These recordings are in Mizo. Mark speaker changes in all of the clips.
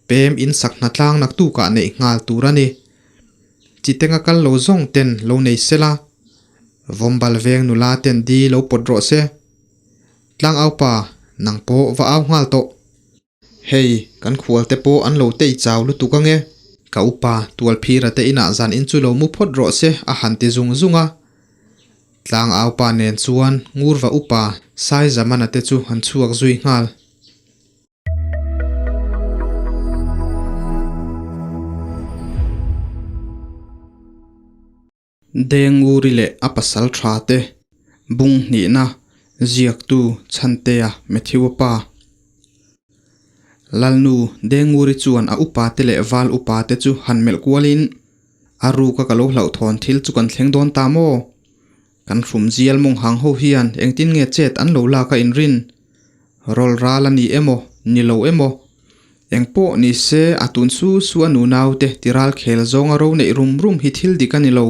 Speaker 1: Pem in sak hnatlang naktukah neih nghal tur a ni. Chitenga kal lo zawng ten lo nei sela, Vawmbal veng nula ten di lo pawt rawh se. Tlang au pa, nang pawh va au nghal tawh. Hei, kan khual te pawh an lo tei chau lutuk ange. Ka upa Tualphira te inah zan in chu lo mu phawt rawh se a han ti zung zung a. Tlang au pa nen chuan Ngurva upa Saizamana te chu an chhuak zui nghal. Denguri leh a pasal tha te bung hnihna ziaktu Chhantea Matthew-a pa. Lalnu Denguri chuan a upa te leh val upa te chu han melh kualin, A ruka ka lo hlauhthawn thil chu kan thleng dawn ta maw? Kan hrum zial mawng hang ho hian engtin nge chet an lo lak a inrin? Rawl ral a ni emaw, ni lo emaw? Engpawh ni se a tun su su a nunaute ti ral khel zawnga ro neih rum rum hi thil dik a ni lo.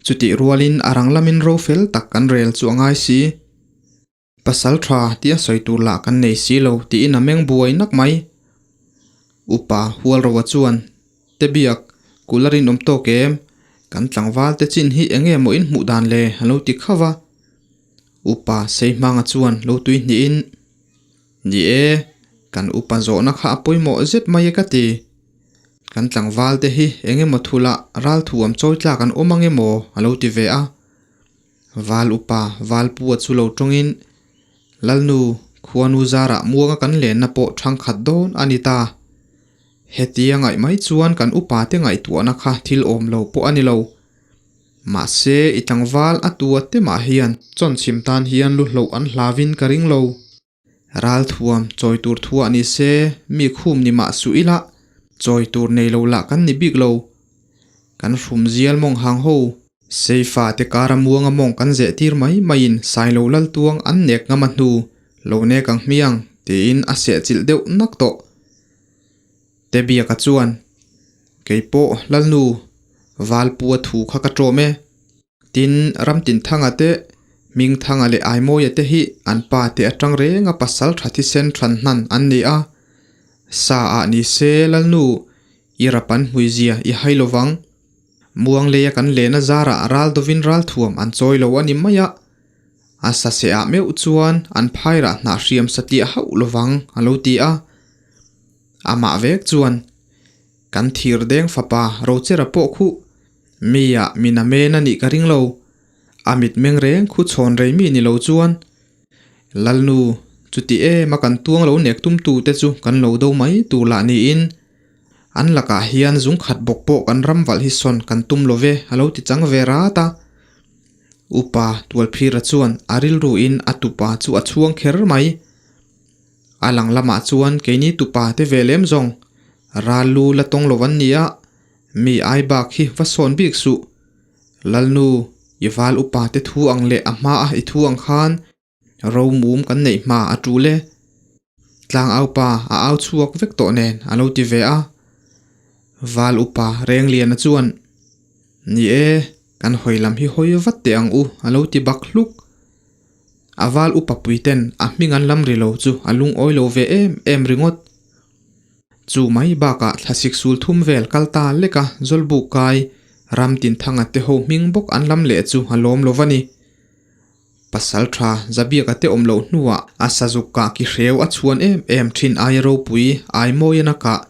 Speaker 1: Chutih rualin a rang lamin ro fel tak kan rel chu a ngai si. Pasal tha tia sawi tur lah kan nei si lo tiin a meng buai nak mai. Upa Hualroa chuan, Te biak, kul a rinawm tawk em? Kan tlangval te chin hi eng nge maw in hmuh dan le? a lo ti khauh a. Upa Seihmanga chuan lo tui hnihin, Ni e, kan upa zawhna kha a pawimawh zet mai e ka ti. Kan tlangval te hi eng emaw thulah ralthuam chawi tlak an awm ang emaw? a lo ti ve a. Val upa Valpua chu lo tawngin, Lalnu, khuanu zarah muanga kan lenna pawh thangkhat dawn a ni ta. Hetia ngaih mai chuan kan upate ngaihtuahna kha thil awm lo pawh a ni lo. Mahse, i tlangval a tua te mah hian chawnchhim tan hian lu hloh an hlavin ka ring lo. Ralthuam chawi tur thuah ni se, mi khum ni mah suh ila, chawi tur nei lo lah kan ni bik lo. Kan hrum zial mawng hang ho, Seifa te kara muanga mawng kan zeh tir mai maiin Sailo Laltuang an nek ngam a hnu, lo nek ang hmiang, tiin a sehchilh deuh nak tawh. Tebiaka chuan, Keipawh Lalnu, Valpua thu kha ka ṭawm e. Tin, Ramtinthanga te, Hmingthanga leh Aimawia te hi an pa te atang renga pasal tha thisen than hnan an ni a. Sa ah ni se Lalnu, i rapan hmuizia i hai lovang. Muangleia kan lena zarah ral dovin ralthuam an chawi lo a ni mai a. A saseh ah meuh chuan an phairah hnah hriam satliah hauh lovang a lo ti a. Amah vek chuan, Kan thir deng fapa Rochera pawh khuh Mi ah min a men a nih ka ring lo. A mit meng reng khu chhawn rei mi ni lo chuan Lalnu, chuti em a kan tuang lo nek tum tu te chu kan lo do mai tur lah niin an lakah hian zung khat bawk pawh kan ram valh hi sawn kan tum lo ve a lo ti chang ve rat a. Upa Tualphira chuan a rilru in a tupa chu a chhuang kher mai. A lang lamah chuan keini tupa te ve lem zawng ral lu la tawng lo an ni a, Mi ai bak hi va sawn bik suh. Lalnu, i val upa te thu ang leh a hma a i thu ang khan ro mum kan neih hma a tul e. Tlang au pa a au chhuak vek tawh nen a lo ti ve a. Val upa Rengliana chuan, Ni e, kan hawi lam hi hawi vat teh ang u a lo ti bak hluk. A val upa puiten a hming an lam ri lo chu a lungawi lo ve em em ringawt. Chu mai bakah thlasik sul thum vel kal ta lek a Zawlbuk kai Ramtinthanga te ho hming bawk an lam leh chu a lawm lo va ni. Pasal tha Zabiaka te awm loh hnuah a sazuk kah ki hreu a chhuan em em thin aia ropui Aimawian a kah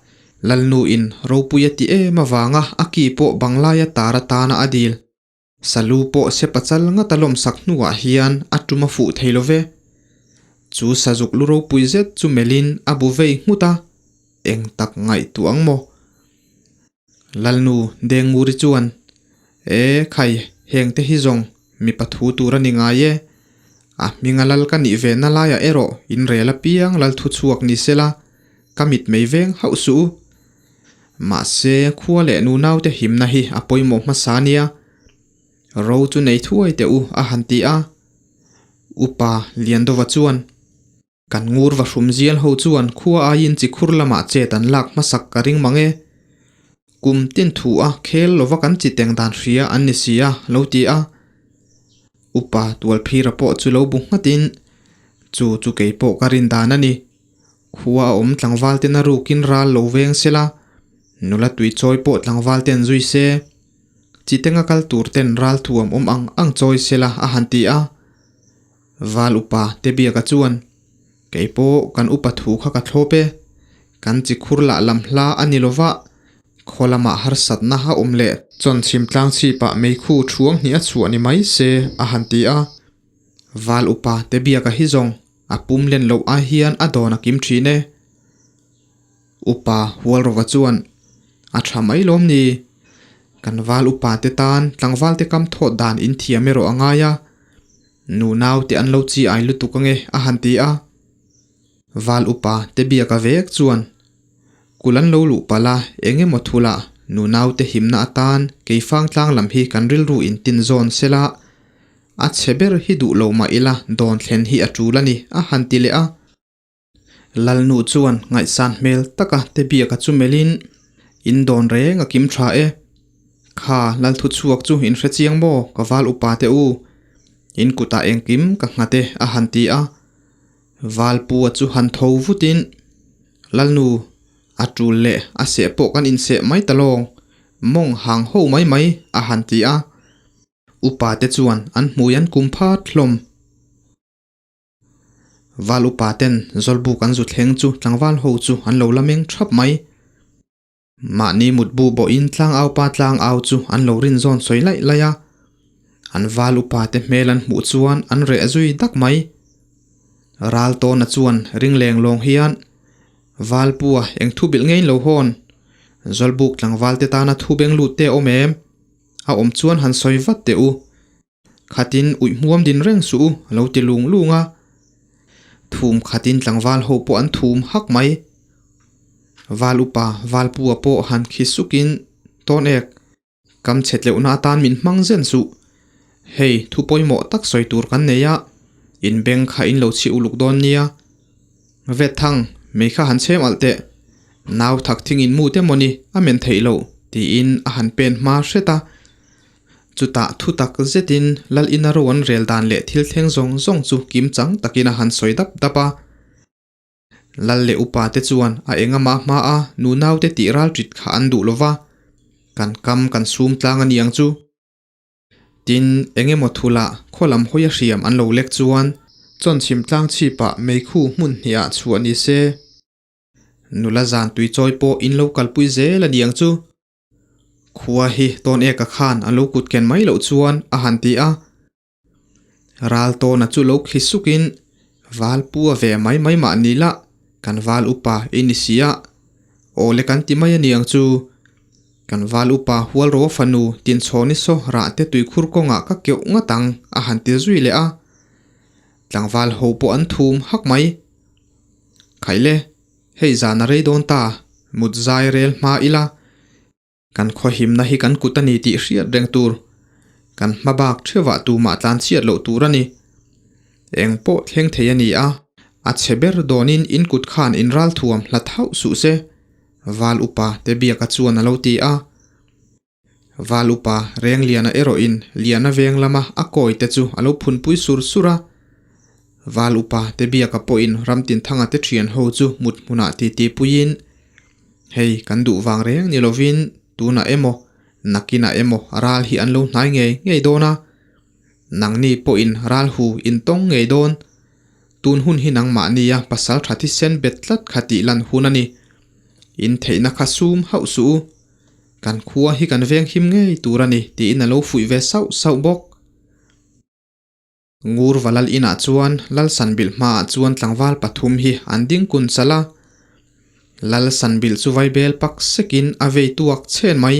Speaker 1: Lalnu in ropui a ti em avanga a ki pawh Banglaia tar atana a dil. Salu pawh se pachal ngat a lawmsak hnuah hian a tum a fuh thei lo ve. Chu sazuk lu ropui zet chu melhin a bu vei nghut a, eng tak ngaihtuah ang maw? Lalnu Denguri chuan, E khai, hengte hi zawng mipa thu tur a ni ngai e. A hminga lal ka nih ve na laiah erawh inrel apiang lal thu chhuak ni sela, ka mit mei veng hauh suh u. Mahse, khua leh nunaute himna hi a pawimawh hmasa nia. Ro chu nei thuai teh u a han ti a. Upa Liandova chuan, Kan ngur va hrum zial ho chuan khua aiin chikhur lamah chet an lak hmasak ka ring mang e. Kum tin thu a khel lova kan chi teng dan hria an ni si a, lo ti a. Upa Tualphira pawh chu lo bu nghatin, Chu chu kei pawh ka rin dan a ni. Khua a awm tlangval ten a rukin ral lo veng sela, nula tui chawi pawh tlangval ten zui se, chitenga kal tur ten ral thuam awm ang ang chawi sela a han ti a. Val upa te biaka chuan, Kei pawh kan upa thu kha ka thlawp e, kan chi khur lah lam hla a ni lova, khaw lamah harsatna a awm leh chawnchhim tlang chhipah meikhu thuang hnih a chhuah ni mai se a han ti a. Val upa te biaka hi zawng a pum len loh ai hian a dawn a kim thin e. Upa Hualrova chuan, A tha mai lawm ni? Kan val upa te tan tlangval te kam thawt dan in thiam erawh a ngai a, nu nau te an lo chi ai lutuk ange a han ti a. Val upa te biaka vek chuan, Kul an lo luh palh a, eng emaw thula nu nau te himna atan keifang tlang lam hi kan rilru in tin zawn sela, a chhe ber hi duh lo mah ila dawn thlen hi a tul a ni a han ti leh a. Lalnu chuan ngaihsan hmel taka te biaka chu melhin, In dawn reng a kim tha e. Kha Lalthu chhuak chu in hre chiang maw ka val upa te u. In kutah engkim ka nghat e a han ti a. Valpua chu han tho vutin, Lalnu, a tul leh a seh pawh kan inseh mai ta lawng, mawng hang ho mai mai a han ti a. Upa te chuan an hmui an kum phat hlawm. Val upa ten Zawlbuk an zu thleng chu tlangval ho chu an lo la meng thap mai. Mahni mutbu bawhin tlangau pa tlangau chu an lo rin zawn sawi laih laih a, an val upa te hmel an hmuh chuan an reh zui dak mai. Ral tawna chuan ring leng lawng hian Valpua eng thu bilh ngei lo hawn, Zawlbuk tlangval te tana thu beng lut te awm em? A awm chuan han sawi vat teh u. Khatin uih hmuam din reng suh u a lo ti lung lung a. Thum khatin tlangval ho pawh an thum hak mai. Val upa Valpua pawh han khi sukin tawn ek kam chhe tleuhna atan min hmang zen suh. Hei thu pawimawh tak sawi tur kan nei a, in beng kha in lo chhi uluk dawn nia. Vet thang, mei kha han chhem alh teh. Nau thak thing in mu te mawni a men theih loh tiin a han pen hma hret a. Chutah thu tak zetin Lal ina ro an rel dan leh thil thleng zawng zawng chu kim chang takin a han sawi dap dap a. Lal leh upa te chuan a eng amah hma a nu naute tih ral ṭit kha an duh lova, kan kam kan sum tlang a ni ang chu. Tin, eng emaw thula khaw lam hawi a hriam an lo lek chuan chawnchhim tlang chhipah meikhu hmun hniah chhuah ni se. Nula zan tui chawi pawh in lo kalpui zel a ni ang chu. Khua hi tawn eka khan a lo kut ken mai loh chuan a han ti a. Ral tawna chu lo thli sukin val pu a ve mai mai mah ni lah kan val upa i ni si a, aw le kan ti mai a niang chu. Kan val upa Hualro fanu Tinchhawni saw rah te tuikhur kawngah ka keuh ngat ang a han ti zui leh a. Tlangval ho pawh an thum hak mai. Khaile. Hei zan a rei dawn ta, mut zai rel hma ila, kan khawhimna hi kan kut a ni tih hriat reng tur, kan hma bak theuhah tumah tlan chhiat loh tur a ni. Eng pawh thleng thei a ni a, a chhe ber dawnin in kut khan in ral thuam hlat hauh suh se, Val upa te biaka chuan a lo ti a. Val upa reng liana erawhin Liana veng lama a kawi te chu a lo phunpui sur sur a. Val upa te biaka pawhin Ramtinthanga te thian ho chu mut hmunah titi puiin, Hei kan duh vang reng ni lovin tunah emaw nakinah emaw ral hi an lo hnai ngei ngei dawn a. Nangni pawhin ral hu in tawng ngei dawn. Tun hun hi nangmahnia pasal tha thisen bet tlat kha tih lan hun a ni. In theihna kha sum hauh suh u. Kan khua hi kan veng him ngei tur a ni tiin a lo fuih ve sauh sauh bawk. Ngur Valal inah chuan Lalsanbilh hmaah chuan tlangval pathum hi an ding kun chalh a. Lalsanbilh chu vaibel pak sekin a vei tuak chhen mai.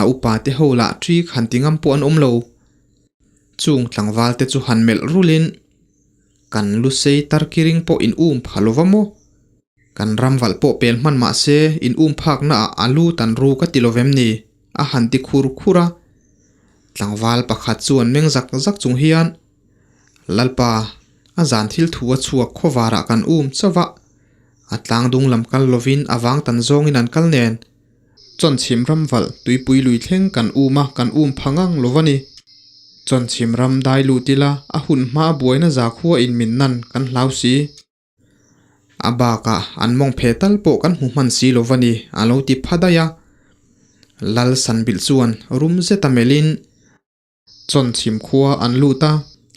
Speaker 1: A upa te ho lah ṭik han ti ngam pawh an awm lo. Chung tlangval te chu han melh rulin, Kan lusei tarkiring pawh in um pha lo va maw? Kan ram valh pawh pel hman mah se in um phakna ah a lu tan ru ka ti lo vem ni? a han ti khur khur a. Tlangval pakhat chuan meng zak zak chung hian, Lalpa, a zan thil thu a chhuak khawvarah kan um chauh a, a tlang dung lam kal lovin a vang tan zawngin an kal nen. Chawnchhim ram valh tuipui lui thleng kan um a, kan um pha ngang lo va ni. Chawnchhim ram dai lut ila a hun hma a buaina zakhua in min nan kan hlau si. A bakah an mawng phe tal pawh kan hmu hman si lo va ni, a lo ti pha daih a. Lal Sanbilh chuan rum zeta melhin Chawnchhim khua an lut a,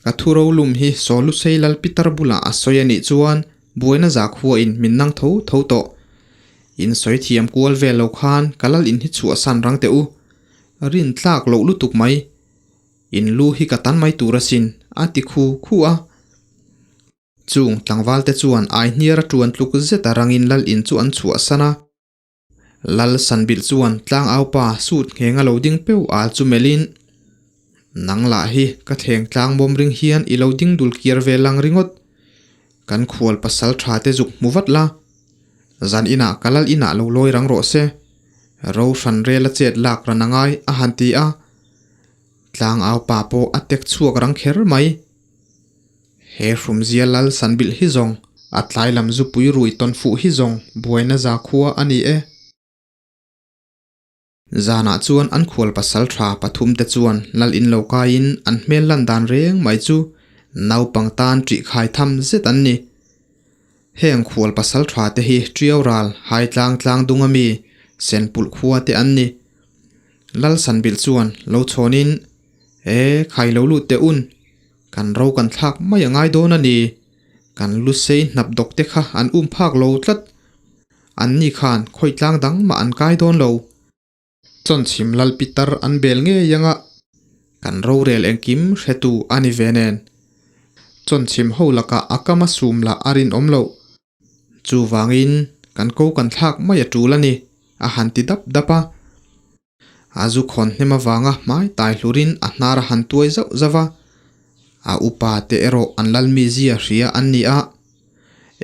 Speaker 1: ka thu rolum hi Sawlusei Lal Pitar bulah a sawi a nih chuan buaina za khuain min nang tho tho tawh. In sawi thiam kual vel lo khan ka lal in hi chhuahsan rang teh u. Rin tlak loh lutuk mai. In lu hi ka tan mai tur asin, a ti khu khu a. Chung tlangvalte chuan ai hniar a tuan tluk zet a rangin lal in chu an chhuahsan a. Lal Sanbilh chuan tlangaupa suit ngheng a lo ding peu al chu melhin, Nang lah hi ka thleng tlang bawm ring hian i lo ding dul kiar ve lang ringawt. Kan khual pasal tha te zuk hmu vat la. Zan inah ka lal inah lo lawi rang rawh se. Ro hran rel a chet lak ran a ngai a han ti a. Tlangaupa pawh a tek chhuak rang kher mai. He hrumzia lal Sanbilh hi zawng a tlai lam zupui rui tawn fuh hi zawng buaina za khua a ni e. Zanah chuan an khual pasal tha pathum te chuan lal in lo kaiin an hmel lan dan reng mai chu naupang tan ṭih khai tham zet an ni. Heng khual pasal tha te hi Ṭiau ral hai tlang tlang dung ami Senpulh khua te an ni. Lal Sanbilh chuan lo chhawnin, E, khai lo lut teh un, Kan ro kan thlak mai a ngai dawn a ni. Kan lu sei hnap dawk te kha an um phak lo tlat. An ni khan khawi tlang dang mah an kai dawn lo. Chawnchhim lal pitar an bel ngei anga kan rorel engkim hretu a ni ve nen. Chawnchhim ho lakah a kam a sum lah a rinawm loh. Chuvangin kan ko kan thlak mai a tul a ni, a han ti dap dap a. A zu khawn hnem avanga hmai tai hlurin a hnar a han tuai zauh zauh a. A upa te erawh an lal mizia hria an ni a.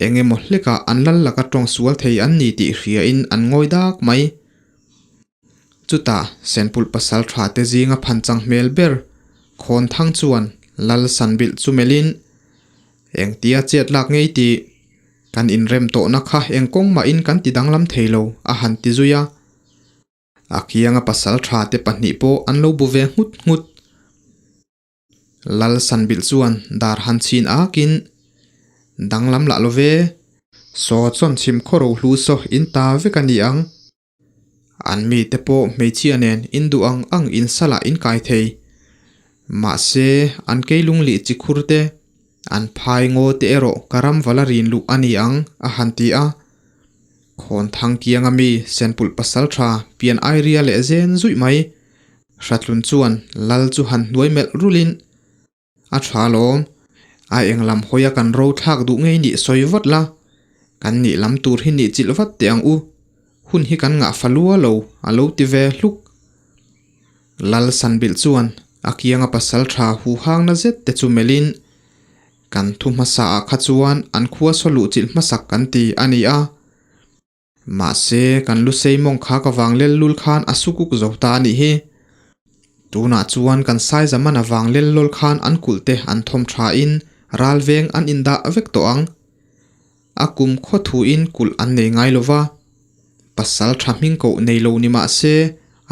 Speaker 1: Eng emaw hlekah an lal laka tawng sual thei an ni tih hriain an ngawi dak mai. Chutah Senpulh pasal tha te zinga phanchang hmel ber khawn thang chuan lal sanbilh chu melhin Engtia chet lak ngei tih kan inrem tawhna kha eng kawng mahin kan ti danglam thei lo a han ti zui a. A kianga pasal tha te pahnih pawh an lo bu ve nghut nghut. Lal Sanbilh chuan dar han chhin akin, Danglam lah lo ve, saw chawn chhim khaw ro hlu saw in ta vek a ni ang. An mite pawh hmeichhia nen in duh ang ang in salah in kai thei. Mahse, an keilung lih chi khur te, an phai ngaw te erawh ka ram vala rin luh a ni ang, a han ti a. Khawn thang kianga mi Senpulh pasal tha pian airia leh zen zuih mai. Hratlun chuan lal chu han hnuai melh rulin, A tha lawm, a eng lam hawia kan ro thlak duh ngei nih sawi vat la, kan nih lam tur hi nih chilh vat teh ang u, hun hi kan ngah fa lua lo, a lo ti ve hluk. Lal Sanbilh chuan a kianga pasal tha huhangna zet te chu melhin, Kan thu hmasa ah kha chuan an khua saw luh chilh hmasak kan ti a ni a. Mahse, kan lu sei mawng kha ka vang lel lul khan a sukuk zo ta a nih hi. Tunah chuan kan sai zamana vang lel lawl khan an kulh te an thawm tha in ral veng an indah vek tawh ang. A kum khaw thu in kulh an nei ngai lo va. Pasal tha hming koh nei lo ni mah se,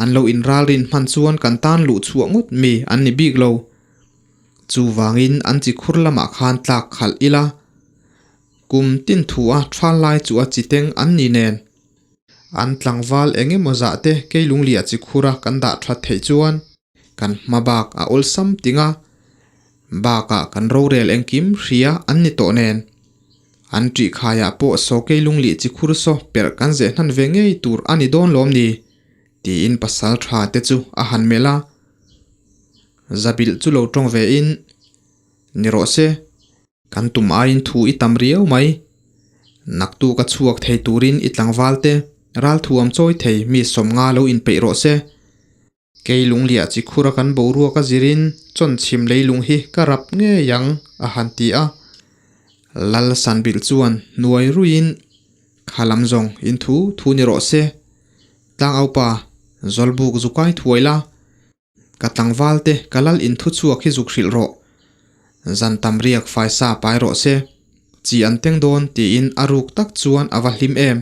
Speaker 1: an lo inralrin hman chuan kan tan luh chhuah ngawt mi an ni bik lo. Chuvangin an chi khur lamah khan tlak khalh ila. Kum tin thu a thal lai chu a chi teng an ni nen. An tlangval eng emaw zah te kei lunglia chi khura kan dah that theih chuan kan hma bak a awlsam ting a, bakah kan rorel engkim hria an ni tawh nen. An ṭih khaiah pawh saw kei lunglih chi khur saw perh kan zeh hnan ve ngei tur a ni dawn lawm ni? tiin pasal tha te chu a han melh a. Zabilh chu lo tawng ve in, Ni rawh se, kan tum aiin thu i tam riau mai. Naktuk a chhuak thei turin i tlangval te ralthuam chawi thei mi sawmnga lo inpeih rawh se. Kei lungliah chi khura kan boruak a zirin chawnchhim leilung hi ka rap ngei ang, a han ti a. Lal Sanbilh chuan hnuai ruiin, Kha lam zawng in thu thu ni rawh se. Tlangaupa, Zawlbuk zu kai thuai la. Ka tlangval te ka lal in thu chhuak hi zuk hrilh rawh. Zan tam riak faisa pai rawh se. Chi an teng dawn tiin a ruk tak chuan a va hlim em.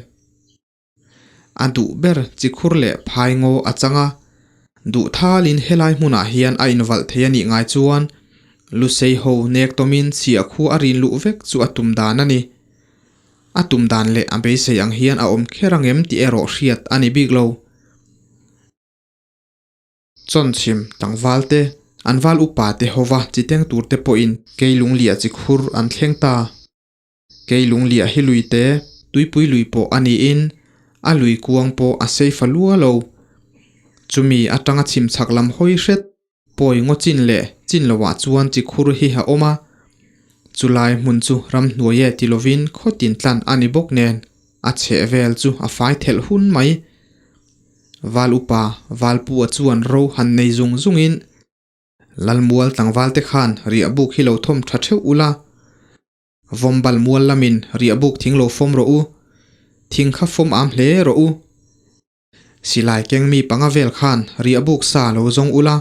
Speaker 1: A duh ber chikhur leh phai ngaw a chang a, duh thalin helai hmunah hian a invalh thei a nih ngai chuan Lusei ho nek tawmin chhiah khu a rin luh vek chu a tum dan a ni. A tum dan leh a beisei ang hian a awm kher ang em tih erawh hriat a ni bik lo. Chawnchhim tlangval te, an val upa te hova chi teng tur te pawhin Keilungliah chi khur an thleng ta. Keilungliah hi lui te, tuipui lui pawh a niin a lui kuang pawh a sei fa lua lo. Chumi atanga chhim chhak lam hawi hret pawi ngaw chin leh chin lohah chuan chi khur hi a awm a. Chulai hmun chu ramhnuai e ti lovin khaw tin tlan a ni bawk nen a chheh vel chu a fai thelh hun mai. Val upa Valpua chuan ro han nei zung zungin Lalmual tlangval te khan riahbuk hi lo thawm tha theuh ula, Vawmbal mual lamin riahbuk thing lo fawm rawh u, thing kha fawm am hle rawh u. Silai keng mi panga vel khan riahbuk sa lo zawng ula,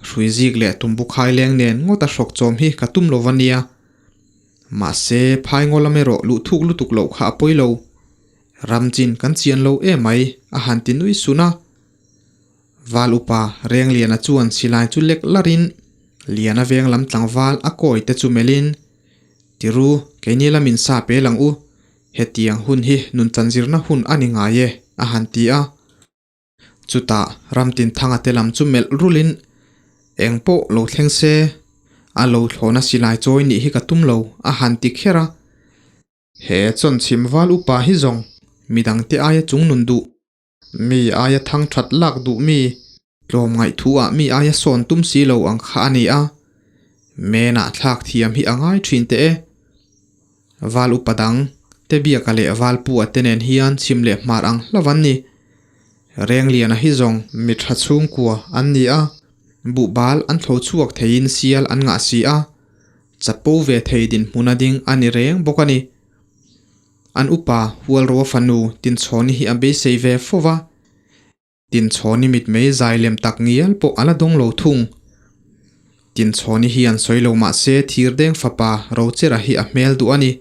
Speaker 1: hrui zik leh tumbu khai leng nen ngawt a hrawk chawm hi ka tum lo va nia. Mahse, phai ngaw lam erawh luh thuk lutuk loh kha a pawi lo. Ram chin kan chian lo emai a han ti nui sun a. Val upa Rengliana chuan silai chu lek larin Liana veng lam tlangval a kawi te chu melhin, Tiru, keini lamin sa pe lang u, hetiang hun hi nunchan zirna hun a ni ngai e, a han ti a. Chutah Ramtinthanga te lam chu melh rulin, Eng pawh lo thleng se, a lo thlawhna silai chawi nih hi ka tum lo, a han ti kher a. He chawnchhim val upa hi zawng midangte aia chungnun duh. Mi aia thang that lak duh mi, tlawm ngaih thu ah mi aia sawn tum si lo ang kha a ni a, Menah thlak thiam hi a ngai thin teh e. Val upa dang, Tebiaka leh Valpua te nen hian chhim leh hmar ang hlauh an ni. Rengliana hi zawng mi tha chhungkua an ni a, buhbal an thlo chhuak theiin sial an ngah si a, chapo ve thei dinhmun a ding a ni reng bawk a ni. An upa Hualroa fanu Tinchhawni hi a beisei ve fo va, Tinchhawni mitmei zai lem tak ngial pawh a la dawng lo thung. Tinchhawni hian sawi lo mah se Thirdeng fapa Rochera hi a hmel duh a ni.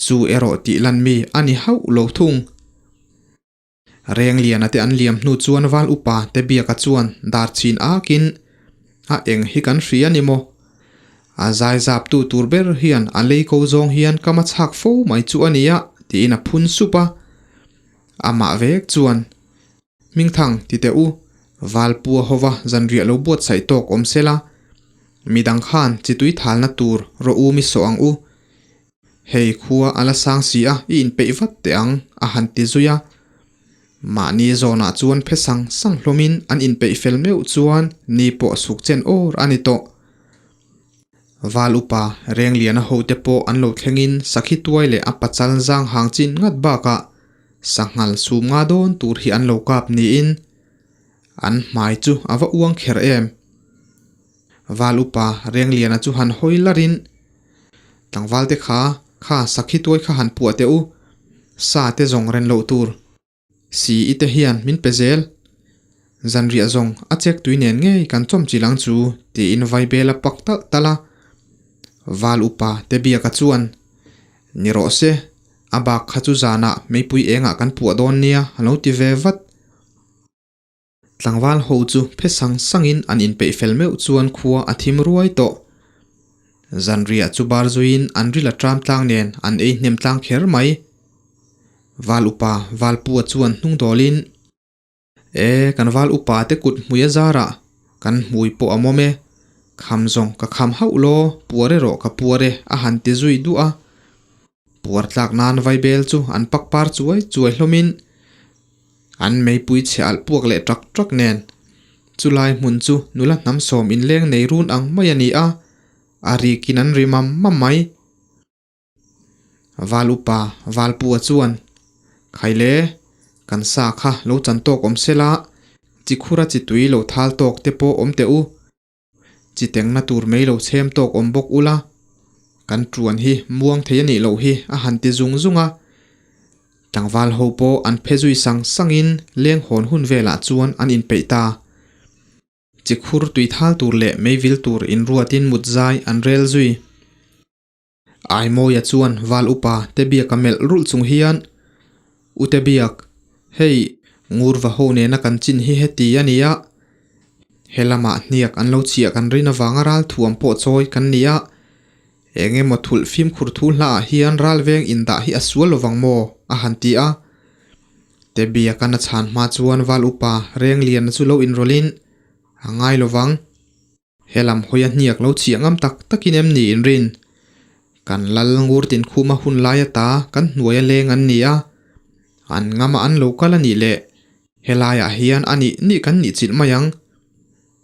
Speaker 1: Chu erawh tih lan mi a ni hauh lo thung. Rengliana te an liam hnu chuan Val upa te biaka chuan dar chhin akin, A eng hi kan hria ni maw? A zai zap tu tur ber hian a lei ko zawng hian ka ma chhak fo mai chu a nia, tiin a phun sup a. Amah vek chuan, Hmingthang, ti teh u, Valpua hova zanriah lo buatsaih tawk awm sela, midang khan chi tui thalna tur rawh u mi sawh ang u, Hei khua a la sang si a, i inpeih vat teh ang, a han ti zui a. Mahni zawnah chuan phe sang sang hlawmin an inpeih fel meuh chuan ni pawh suk chen awr a ni tawh. Val upa Rengliana hote pawh an lo thlengin sakhi tuai leh a pachal zang hang chin ngat bakah sanghal sum nga dawn tur hi an lo kap niin an hmai chu a va uang kher em. Val upa Rengliana chu han hawi larin Tlangval te kha, kha sakhi tuai kha han puah teh u, sa te zawng ren loh tur. Si i te hian min pe zel. Zanriah zawng a chek tui nen ngei kan chawm chil ang chu tiin vaibel a pak talh talh a. Val upa te biaka chuan, Ni rawh se, a bak kha chu zanah meipui engah kan puah dawn nia a lo ti ve vat. Tlangval ho chu phe sang sangin an inpeih fel meuh chuan khua a thim ruai tawh. Zanriah chu bar zuiin an ril a tram tlang nen an ei hnem tlang kher mai. Val upa Valpua chuan hnung dawlin, E, kan val upa te kut hmui a zarah kan hmui pawh a mawm e, kham zawng ka kham hauh law, puar erawh ka puar e a han ti zui duah a. Puar tlak nan vaibel chu an pak par chuai chuai hlawmin An meipui chhe alh puak leh ṭak ṭak nen chulai hmun chu nula hnam sawm inleng nei run ang mai a ni a, a rikin an ri mam mam mai. Val upa Valpua chuan, Khaile, kan sa kha lo chan tawk awm sela, chikhura chi tui lo thal tawk te pawh awm teh u. Chi tengna tur mai lo chhem tawk awm bawk ula, kan tuan hi muang thei a nih loh hi a han ti zung zung a. Tlangval ho pawh an phe zui sang sangin leng hawn hun velah chuan an inpeih ta. Chi khur tui thal tur leh meivil tur inruatin mut zai an rel zui. Aimawia chuan Val upa Tebiaka melh rulh chung hian, U Tebiak, hei Ngurva ho nena kan chin hi heti a nia, he lamah hniak an lo chhiah kan rin avanga ral thuam pawh chawi kan ni a, Eng emaw thulh fimkhur thu hlaah hian ralveng indah hi a sual lovang maw? a han ti a. Tebia kan a chhan hma chuan val upa Rengliana chu lo inrawlhin a ngai lovang. He lam hawi a hniak lo chhiah ngam tak takin em ni inrin? Kan lal ngur tinkhuma hun lai ata kan hnuai a leng an ni a, an ngama an lo kal a nih leh helaiah hian a nih nih kan nih chilh mai ang.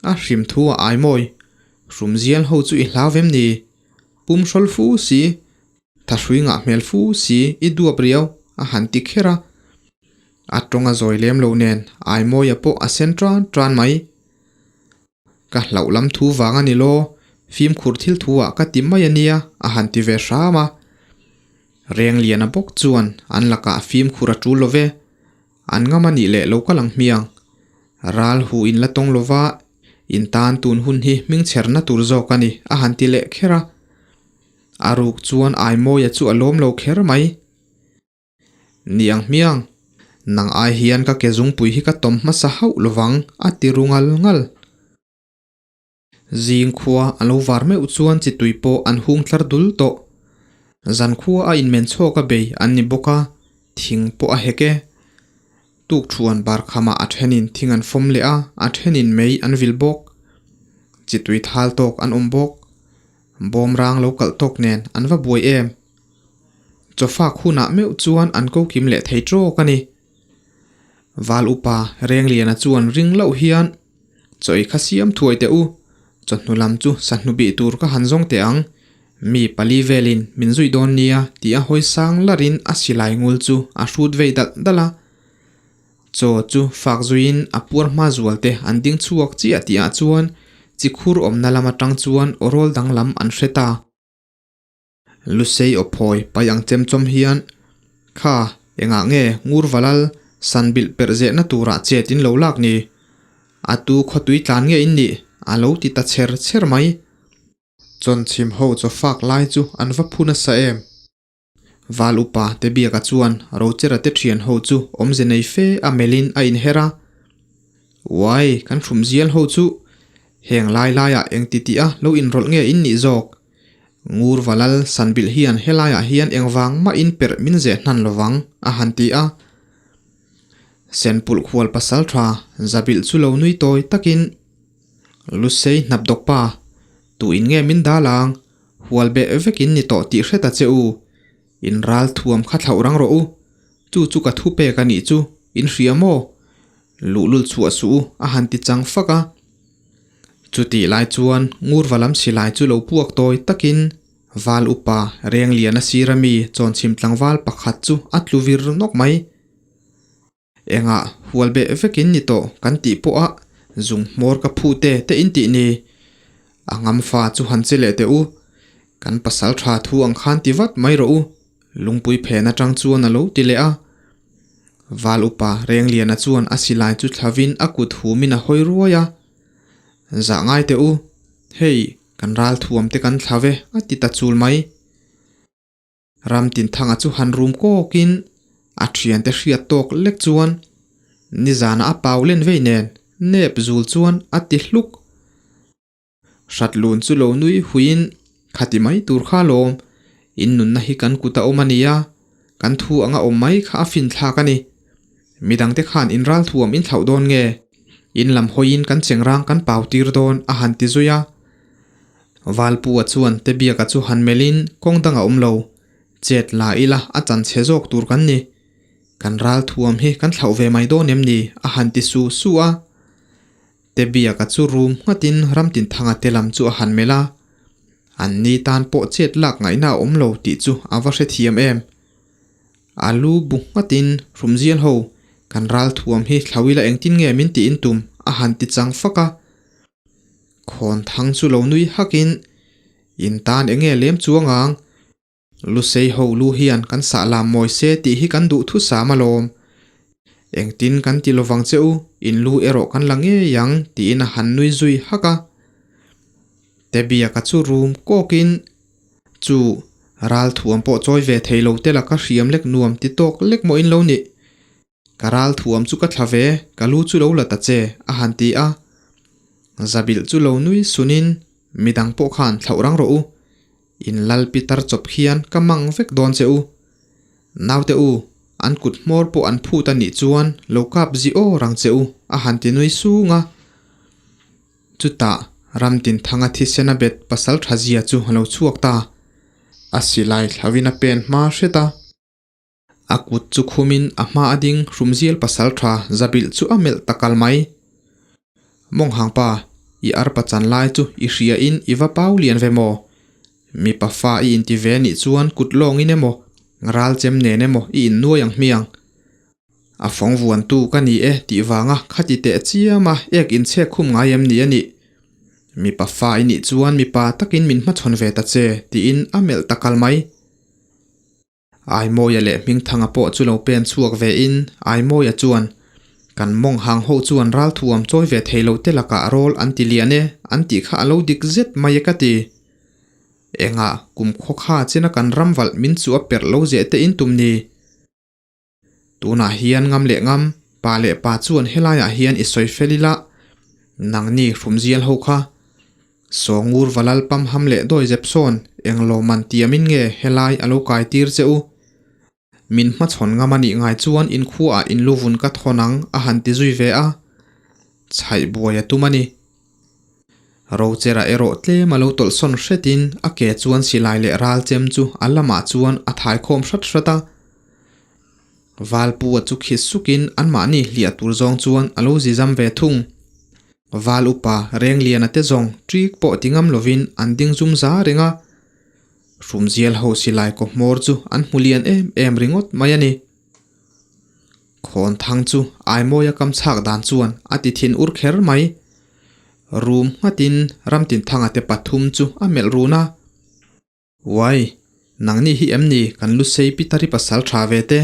Speaker 1: A hrim thu a ai mawi. Hrumzial ho chu i hlau vem ni? Pum hrawl fu si, thahrui ngah hmel fu si i duap riau a han ti kher a. A tawng a zawi lem lo nen Aimawia pawh a sen tan tan mai. Ka hlauh lam thu vang a ni law, fimkhur thil thu ah ka ti mai a nia a han ti ve hram a. Rengliana bawk chuan an lakah fimkhur a tul lo ve. An ngam a nih leh lo kal ang hmiang. Ral hu in la tawng lova in tan tun hun hi hmingchherna tur zawk a ni a han ti leh kher a. A ruk chuan Aimawia chu a lawm lo kher mai. Ni ang hmiang, nang ai hian ka ke zungpui hi ka tawm hmasa hauh lovang a ti ru ngal ngal. Zing khua a lo var meuh chuan chi tui pawh an hung tlar dul tawh. Zan khua a inmen chhawk a bei an ni bawk a, thing pawh a hek e. Tuk thuan bar khamah a thenin thing an fawm leh a, a thenin mei an vil bawk. Chi tui thal tawk an awm bawk. Bawm rang lo kalh tawk nen an va buai em. Chawfak hunah meuh chuan an ko kim leh thei tawk a ni. Val upa Rengliana chuan ring loh hian, Chaw kha siam thuai teh u, chawhnu lam chu sahnu bih tur ka han zawng teh ang, mi pali velin min zui dawn nia tih a hawi sang larin a silai ngul chu a hrut vei dalh dalh a. Chaw chu fak zuiin a puar hma zual te an ding chhuak chiah tihah chuan chikhur awmna lam atang chuan awrawl danglam an hre ta. Lusei aw phawi pai ang chem chawm hian, Kha, engah nge ngur valal san bilh perh zehna turah chet in lo lak ni? A tu khawtui tlan nge in nih? a lo ti ta chher chher mai. Chawnchhim ho chaw fak lai chu an va phu nasa em? Val upa te biaka chuan Rochera te thian ho chu awmze nei fe a melhin a inher a. Uai, kan hrumzial ho chu heng lai laiah engti tih a lo inrawlh nge in nih zawk? Ngur Valal Sanbilh hian helaiah hian engvang mahin perh min zeh hnan lovang, a han ti a. Senpulh khual pasal tha Zabilh chu lo nui tawi takin, Lusei hnap dawk pa, tuin nge min dal ang, hual beh vekin ni tawh tih hre ta che u. In ral thuam kha thlauh rang rawh u, chu chu ka thu pek a nih chu, in hria maw? Luhlul chhuah suh u, a han ti chang fak a. Chutih lai chuan Ngurva lam silai chu lo puak tawi takin Val upa Rengliana sira mi chawnchhim tlangval pakhat chu a tlu vir nawk mai. Engah hual beh vekin ni tawh kan tih pawh a zung hmawr ka phu te te in tih ni. A ngam fa chu han che leh teh u. Kan pasal tha thu ang khan ti vat mai rawh u. Lungpui phen atang chuan a lo ti leh a. Val upa Rengliana chuan a silai chu thlavin a kut humin a hawi ruai a. Zah ngai teh u, hei kan ral thuam te kan thla ve a ti ta chul mai. Ramtinthanga chu han rum kawkin a thiante hriat tawk lek chuan nizana a pau len vei nen nep zul chuan a ti hluk. Hratlun chu lo nui huiin khati mai tur kha lawm, in nunna hi kan kut a awm a nia, kan thu anga awm mai kha a fin thlak a ni. Midangte khan in ralthuam in thlauh dawn nge? In lam hawiin kan chengrang kan pau tir dawn a han ti zui a. Valpua chuan Tebiaka chu han melhin kawng dang a awm lo, chet la ila a chan chhe zawk tur kan ni. Kan ralthuam hi kan thlauh ve mai dawn em ni? a han ti su su a. Tebiaka chu rum nghatin Ramtinthanga te lam chu a han melh a, an ni tan pawh chet lak ngaihna a awm lo tih chu a va hrethiam em. A lu bu nghatin Hrumzial ho, kan ral thuam hi thlauila engtin nge min tiin tum a han ti chang fak a. Khawn thang chu lo nui hakin, In tan enge lem chuang ang? Lusei ho lu hian kan sah lam mawi se tih hi kan duh thusam alawm. Engtin kan ti lovang che u, in lu erawh kan la ngei ang tiin a han nui zui hak a. Tebiaka chu rum kawkin, Chu, ral thuam pawh chawi ve thei lo te laka hriam lek nuam ti tawk lek maw in lo nih? Ka ral thuam chu ka thla ve, ka lu chu lo la ta che, a han ti a. Zabilh chu lo nui sunin, Midang pawh khan thlauh rang rawh u. In lal pitar chawp khian ka mang vek dawn che u. Naute u, an kut hmawr pawh an phut a nih chuan lo kap zi awr ang che u, a han ti nui sung a. Chutah Ramtinthanga thisen a bet pasal tha zia chu a lo chhuak ta. A silai thlauhin a pen hma hret a. A kut chu khumin a hma a ding hrumzial pasal tha zabilh chu a melh ta kal mai. Mawnghang pa, i arpa chan lai chu i hria in i va pau lian ve maw? Mipa fa i inti ve nih chuan kut lawngin emaw, ral chem nen emaw i innuai ang hmiang. A fawng vuantu ka ni e tih vanga khati teh chiam a ek inchhek khum ngai em ni a nih? Mipa fa i nih chuan mipa takin min hmachhawn ve ta che tiin a melh ta kal mai. Aimawia leh Hmingthanga pawh chu lo pen chhuak ve in Aimawia chuan, Kan mawng hang ho chuan ralthuam chawi ve thei lo te lakah rawl an ti lian e an tih kha a lo dik zet mai e ka ti. Engah kum khaw kha chena kan ram valh min chu a perh lo zeh te in tum ni? Tunah hian ngam leh ngam, pa leh pa chuan helaiah hian i sawi fel ila, nangni hrumzial ho kha. Sawngur valal pam ham leh dawi zep sawn englo man tiamin nge helai a lo kai tir che u? Min hmachhawn ngam a nih ngai chuan inkhuaah inluvun ka thawn ang a han ti zui ve a, chhaih buai a tum a ni. Rochera erawh tlem a lo tawlhsawn hretin a ke chuan silai leh ral chem chu a lamah chuan a thaikhawm hrat hrat a. Valpua chu khi sukin anmahni hliah tur zawng chuan a lo zizam ve thung. Val upa Rengliana te zawng ṭik pawh ti ngam lovin an ding zum za reng a. Hrumzial ho silai kaw hmawr chu an hmu lian em em ringawt mai a ni. Khawn thang chu Aimawia kam chhak dan chuan a ti thin ur kher mai. Rum nghatin Ramtinthanga te pathum chu a melh run a. Uai, nangni hi em ni kan Lusei Pitari pasal tha ve te?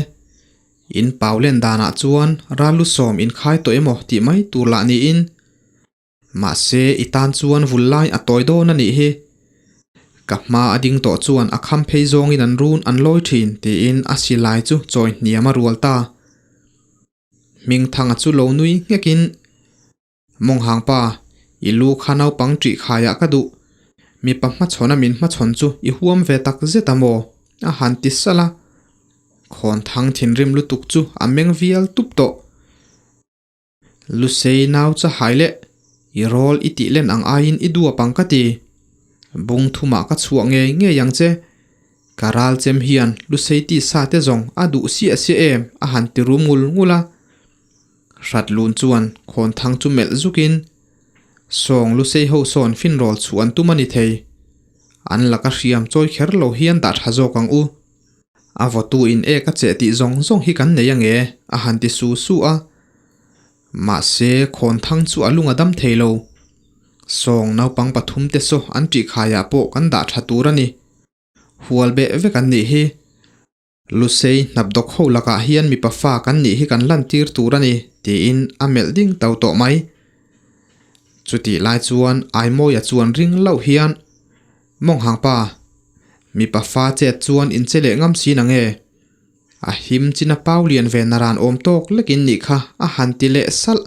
Speaker 1: In pau len danah chuan ral lusawm in khai tawh emaw tih mai tur lah niin. Mahse, i tan chuan vul lai a tawi dawn a nih hi. Ka hma a ding tawh chuan a kham phei zawngin an run an lawi thin tiin a silai chu chawi hniam a rual ta. Hmingthanga chu lo nui nghekin, Mawnghang pa, i lu kha naupang ṭih khaiah ka duh. Mipa hmachhawna min hmachhawn chu i huam ve tak zet a maw? a han ti salh a. Khawnthang thinrim lutuk chu a meng vial tup tawh. Lusei nau cha hai leh i rawl i tih len ang aiin i duap ang ka ti. Bung thumah ka chhuah ngei ngei ang che. Ka ral chem hian Lusei ti sa te zawng a duh siah siah em a han ti rum ngul ngul a. Hrat lun chuan khawn thang chu melh zukin sawng Lusei ho sawn finrawl chhuah an tum a ni thei. An laka hriam chawi kher lo hian dah tha zawk ang u. A vawtu in ek a cheh tih zawng zawng hi kan nei ange, a han ti su su a. Mahse, khawn thang chu a lung a dam thei lo. Sawng naupang pathum te saw an ṭih khaiah pawh kan dah ṭha tur a ni. Hual beh vek an nih hi. Lusei hnap dawk ho lakah hian mipa fa kan nih hi kan lantir tur a ni, tiin a melh ding to tawh mai. Chutih lai chuan Aimawia chuan ring loh hian, Mawnghang pa, mipa fa chet chuan in che leh ngam si na nge? A him chin a pau lian ve naran awm tawk lekin nih kha a han ti leh salh.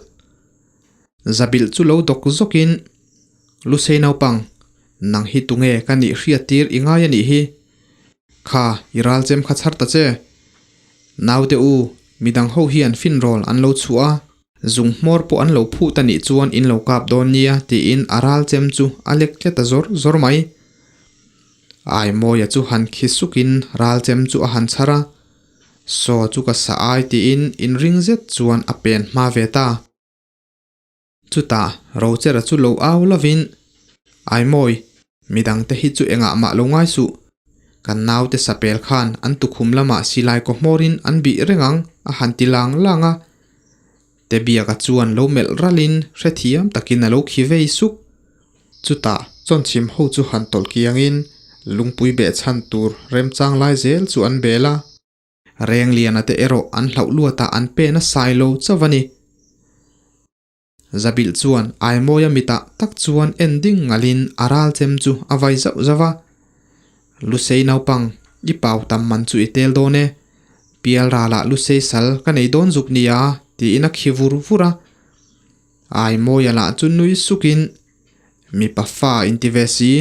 Speaker 1: Zabilh chu lo dawk zawkin, Lusei naupang, nang hi tunge ka nih hriat tir i ngai a nih hi? Kha, i ral chem kha chhar ta che. Naute u, midang ho hian finrawl an lo chhuah a. Zung hmawr pawh an lo phut a nih chuan in lo kap dawn nia tiin a ral chem chu a lek tlet a zawr zawr mai. Aimawia chu han khi sukin ral chem chu a han chhar a, Saw chu ka sa ai tiin inring zet chuan a pen hma ve ta. Chutah Rochera chu lo au lovin, Aimawi, midangte hi chu engah mah lo ngai suh. Kan naute sapel khan an tukhum lamah silai kaw hmawrin an bih reng ang, a han ti lang lang a. Tebiaka chuan lo melh ralin hrethiam takin a lo khi vei suk. Chutah chawnchhim ho chu han tawlh kiangin lungpui behchhan tur remchang lai zel chu an bel a. Rengliana te erawh an hlauh luatah an pen a sai lo chauh a ni. Zabilh chuan Aimawia mitah tak chuan en ding ngalhin a ral chem chu a vai zauh zauh a. Lusei naupang, i pau tam man chu i tel dawn e. Pial ralah Lusei sal ka nei dawn zuk nia, tiin a khi vur vur a. Aimawia lah chu nui sukin, Mipa fa inti ve si.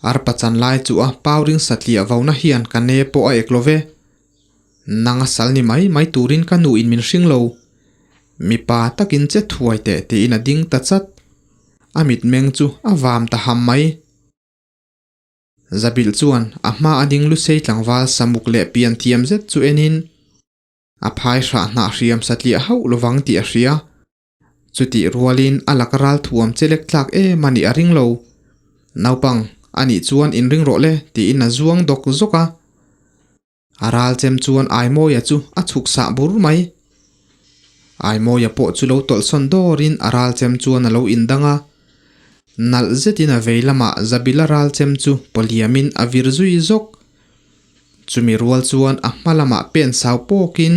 Speaker 1: Arpa chan lai chu a pauring satliah vauna hian ka ne pawh a ek lo ve. Nang a sal ni mai mai turin ka nu in min hring lo. Mipa takin che thuai teh tiin a ding ta chat. A mitmeng chu a vam ta ham mai. Zabilh chuan a hma a ding lusei tlangval samuk leh pian thiam zet chu enin a phai hrah hnah hriam satliah hauh lovang tih a hria. Chutih rualin a laka ral thuam che lek tlak em a nih a ring lo. Naupang, a nih chuan inring rawh le tiin a zuang dawk zawk a. A ral chem chuan Aimawia chu a chhuk sah bur mai. Aimawia pawh chu lo tawlhsawn dawrin a ral chem chuan a lo indang a. Nalh zetin a vei lamah Zabila ral chem chu pawliamin a vir zui zawk. Chumi rual chuan a hma lamah pen sau pawkin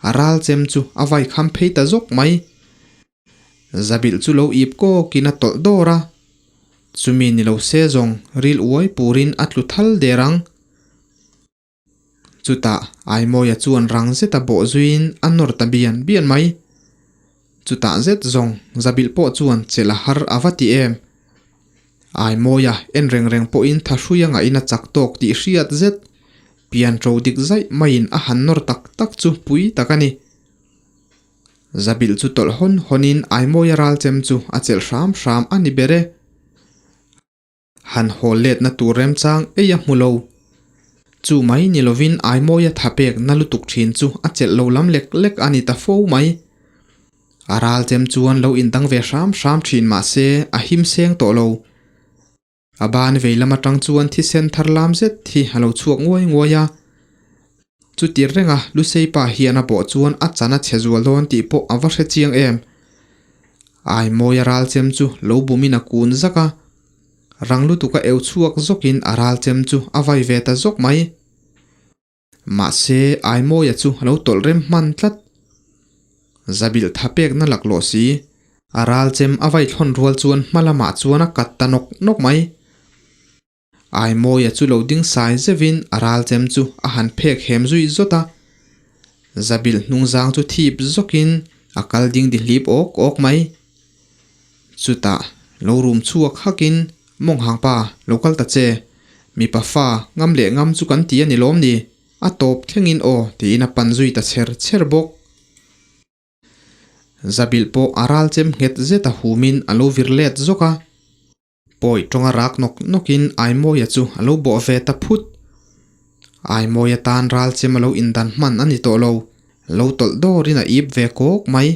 Speaker 1: a ral chem chu a vai kham phei ta zawk mai. Zabilh chu lo ip kawkin a tawlh dawr a, chumi ni lo se zawng ril uai purin a tlu thal der ang. Chutah Aimawia chuan rang zeta bawh zuiin a nawr ta bian bian mai. Chutah zet zawng Zabilh pawh chuan chelh a har a va ti em. Aimawia en reng reng pawhin thahrui a ngahin a chak tawk tih hriat zet, pian ṭo dik zaih maiin a han nawr tak tak chu pui tak a ni. Zabilh chu tawlh hawn hawnin Aimawia ral chem chu a chelh hram hram a ni ber e. Han hawl letna tur remchang ei a hmu lo. Chu mai ni lovin Aimawia thapek na lutuk thin chu a chelh lo lam lek lek a ni ta fo mai. A ral chem chuan lo indang ve hram hram thin mah se a him seng tawh lo. A ban vei lam atang chuan thisen thar lam zet hi a lo chhuak nguai nguai a. Chuti renga Lusei pa hian a bawh chuan a chan a chhe zual dawn tih pawh a va hre chiang em. Aimawia ral chem chu lo bumin a kun zak a, rang lutuk a eu chhuak zawkin a ral chem chu a vai ve ta zawk mai. Mahse, Aimawia chu a lo tawlh rem hman tlat. Zabilh tha pekna laklawh si, a ral chem a vai thlawn rual chuan hma lamah chuan a kat ta nawk nawk mai. Aimawia chu lo ding sai zeuhin a ral chem chu a han phek hem zui zawt a. Zabilh hnungzang chu thip zawkin a kal ding di hlip awk awk mai. Chutah lo rum chhuak hakin, Mawnghang pa, lo kal ta che. Mipa fa, ngam leh ngam chu kan ti a ni lawm ni? A tawp thlengin aw tiin a pan zui ta chher chher bawk. Zabilh pawh a ral chem nghet zet a humin a lo vir let zawk a. Pawi tawnga rak nawk nawkin Aimawia chu a lo bawh ve ta phut. Aimawia tan ral chem a lo indan hman a ni tawh lo, lo tawlh dawrin a ip ve kawk mai.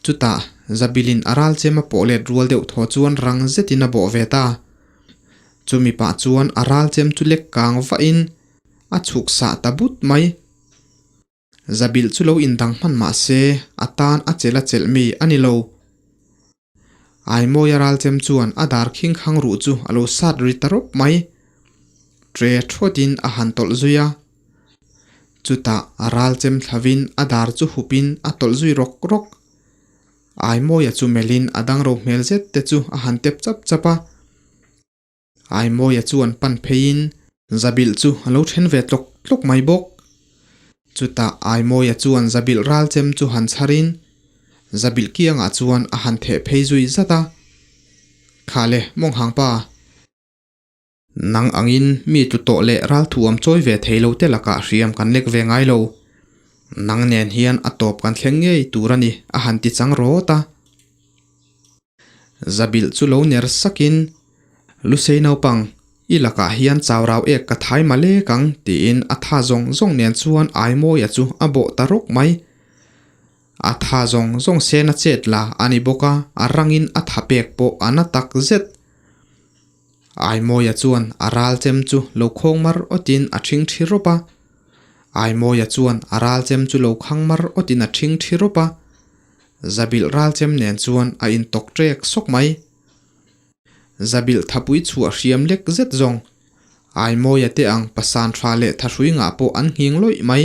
Speaker 1: Chutah Zabilin a ral chem a pawh let rual deuh thaw chuan rang zetin a bawh ve ta. Chumi pah chuan a ral chem chu lek kang vahin a chhuk sah ta but mai. Zabilh chu lo indang hman mah se, a tan a chelh a chelh mi a ni lo. Aimawia ralchem chuan a dar khing khang ruh chu a lo sat ri ta rawp mai. Tre thawtin a han tawlh zui a. Chutah a ralchem thlavin a dar chu hupin a tawlh zui rawk rawk. Aimawia chu melhin a dangro hmel zet te chu a han tep chap chap a. Aimawia chuan pan pheiin Zabilh chu a lo then ve tlawk tlawk mai bawk. Chutah Aimawia chuan Zabilh ral chem chu han chharin Zabilh kiangah chuan a han theh phei zui zat a. Khale Mawnghang pa, nang angin mi tlu tawh leh ral thuam chawi ve thei lo te lakah hriam kan lek ve ngai lo. Nang nen hian a tawp kan thleng ngei tur a ni a han ti chang rawt a. Zabilh chu lo ner sakin, Lusei naupang, i lakah hian chaurau ek ka thai ma lek ang, tiin a tha zawng zawng nen chuan Aimawia chu a bawh ta rawk mai. A tha zawng zawng sen a chet la a ni bawk a, a rangin a tha pek pawh a na tak zet. Aimawia chuan a ral chem chu lo khawng mar awtin a ṭhing ṭhi rawp a. Aimawia chuan a ral chem chu lo khang mar awtin a ṭhing ṭhi rawp a. Zabilh ralchem nen chuan a intawk ṭek sawk mai. Zabilh thapui chhuah hriam lek zet zawng, Aimawia te ang pasan tha leh thahrui ngah pawh an nghing lawih mai.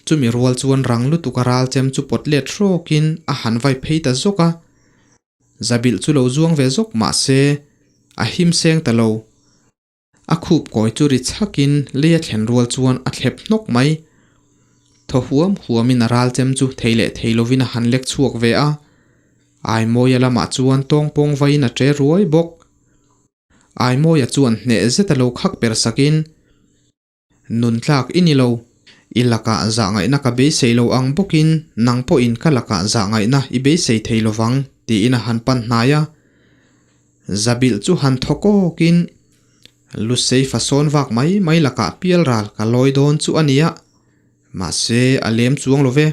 Speaker 1: Chumi rual chuan rang lutuk a ralchem chu pawt let hrawkin a han vai phei ta zawk a. Zabilh chu lo zuang ve zawk mah se, a him seng ta lo. A khup kawi chu ri chhakin lei a thlen rual chuan a thlep hnawk mai. Thaw huam huamin a ral chem chu thei leh thei lovin a han lek chhuak ve a. Aimawia lamah chuan tawngpawng vaiin a ṭe ruai bawk. Aimawia chuan hneh zeta lo khak per sakin, Nun tlak i ni lo. I lakah zahngaihna ka beisei lo ang bawkin nang pawhin ka lakah zahngaihna i beisei thei lo vang, tiin a han pan hnai a. Zabilh chu han thaw kawkin, Lusei fasawn vak mai mai lakah pial ral ka lawi dawn chu a nia. Mahse, a lem chuang lo ve.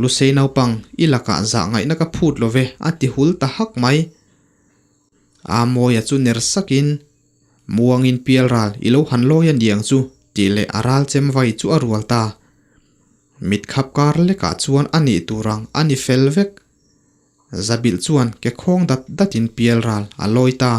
Speaker 1: Lusei naupang, i lakah zahngaihna ka phut lo ve, a ti hul ta hak mai. Amawia chu ner sakin, Muangin pial ral i lo han lawi a niang chu tih leh a ral chem vai chu a rual ta. Mit khap kar lekah chuan a nih tur ang a ni fel vek. Zabilh chuan ke khawng dat datin pial ral a lawi ta.